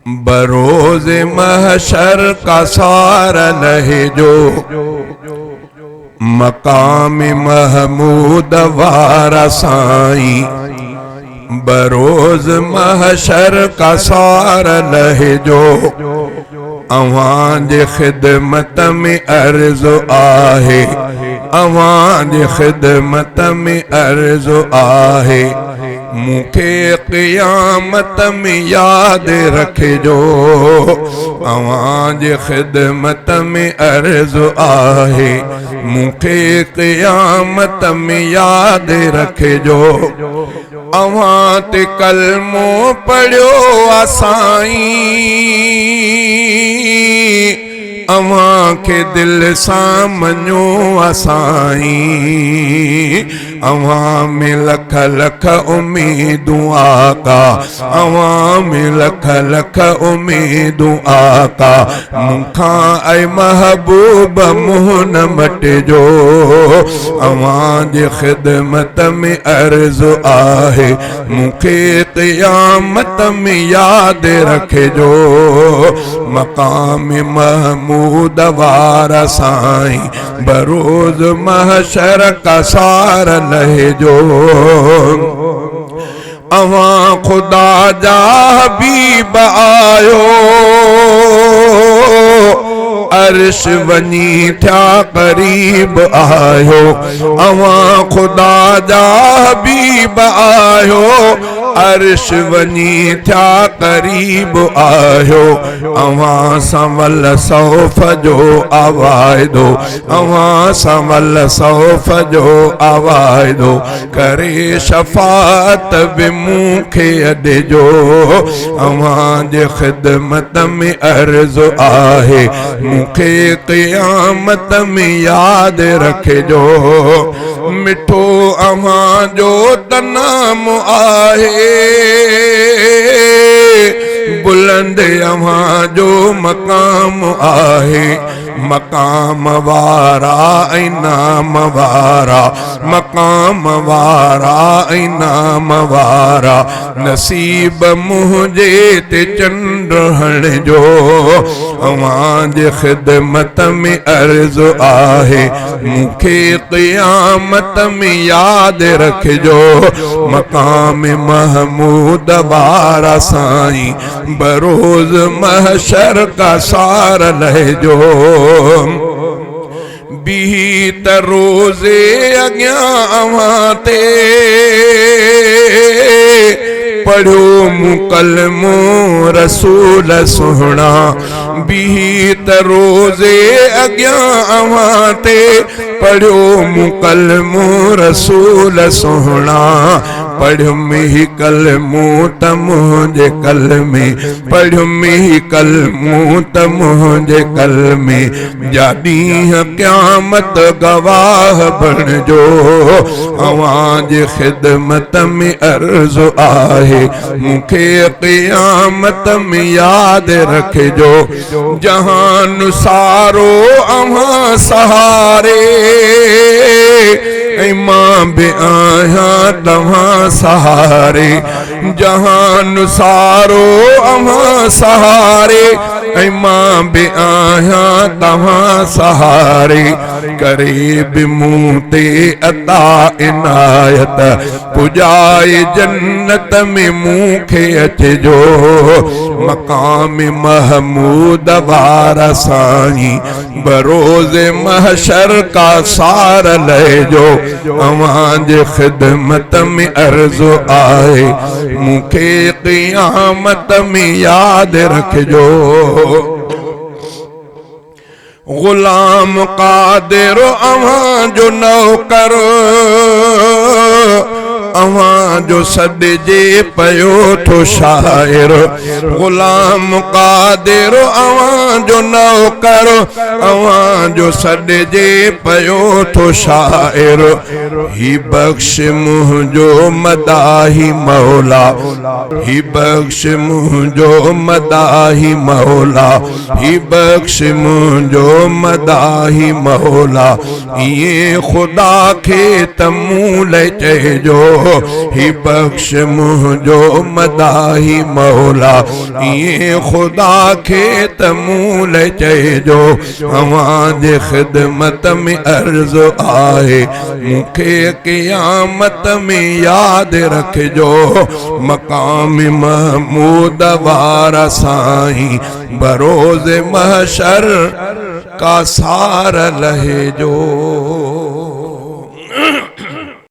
بروز محشر کا سار لهجو، مقام محمود وارا سائين، بروز محشر کا سار لهجو. اوهان جي خدمت ۾ عرض آهي، اوهان جي خدمت ۾ عرض آهي، مون کي قيامت ۾ ياد رکجو. اوهان جي خدمت ۾ عرض آهي، مون کي قيامت ۾ ياد رکجو. اوهان تي ڪلمو پڙهيو آ سائين، اوهان کي دل سان مڃيو آ سائين. اوهان ۾ لک لک اميدون آقا، اوهان ۾ لک لک اميدون آقا، مون کان اي محبوب منهن نه مٽجو. اوهان جي خدمت ۾ عرض آهي، مون کي قيامت ۾ ياد رکجو. مقام محمود وارا سائين، بروز محشر کا سار لهجو. اوهان خدا جا حبيب آهيو، عرش وڃي ٿيا قريب آهيو. اوهان خدا جا حبيب آهيو، عرش وڃي ٿيا قريب آهيو. اوهان سان ول سوف جو آ واعدو، اوهان سان ول سوف جو آ واعدو، ڪري شفاعت به مون کي ڏجو. اوهان جي خدمت ۾ عرض آهي، مون کي قيامت ۾ ياد رکجو. مٺو اوهان جو ته نام آهي، بلند اوهان جو مقام آهي. مقام وارا ۽ نام وارا، مقام وارا ۽ نام وارا، نصيب منهنجي تي چنڊ هڻجو. اوهان جي خدمت ۾ عرض آهي، مون کي قيامت ۾ ياد رکجو. مقام محمود وارا سائين، بروز محشر کا سار لهجو. بيهي ته روزي اڳيان اوهان تي، پڙهيو مون ڪلمو رسول سهڻا. بيهي ته روزي اڳيان اوهان تي، پڙهيو مون ڪلمو رسول سهڻا. پڙهيم هي ڪلمو ته منهنجي ڪلمي، پڙهيم هي ڪلمو ته منهنجي ڪلمي جا ڏينهن قيامت گواهه بڻجو. اوهان جي خدمت ۾ عرض آهي، مون کي قيامت ۾ ياد رکجو. جهان سارو اوهان سهاري، ۽ مان به آهيان توهان سهاري. جهان سارو اوهان سهاري، ۽ مان به آهيان توهان سهاري. ڪري به مون تي عطا عنايت، پڄائي جنت ۾ مون کي اچجو. مقام محمود وارا سائين، بروز محشر کا سار لهجو. اوهان جي خدمت ۾ عرض آهي، مون کي قيامت ۾ ياد رکجو. غلام قادر اوهان جو نوڪر، اوهان جو سڏجي پيو ٿو شاعر. غلام قادر اوهان جو نوڪر، اوهان جو سڏجي پيو ٿو شاعر. هي بخش منهنجو مداحي مولا، هي بخش منهنجو مداحي مولا، هي بخش منهنجو مداحي مولا. ائين خدا کي ته مون لئه چئجو. هي بخش منهنجو مداحي مولا ائين خدا کي ته مون لئه چئجو اوهان جي خدمت ۾ عرض آهي مون کي قيامت ۾ ياد رکجو مقام محمود وارا سائين بروز محشر ڪا سار لهجو.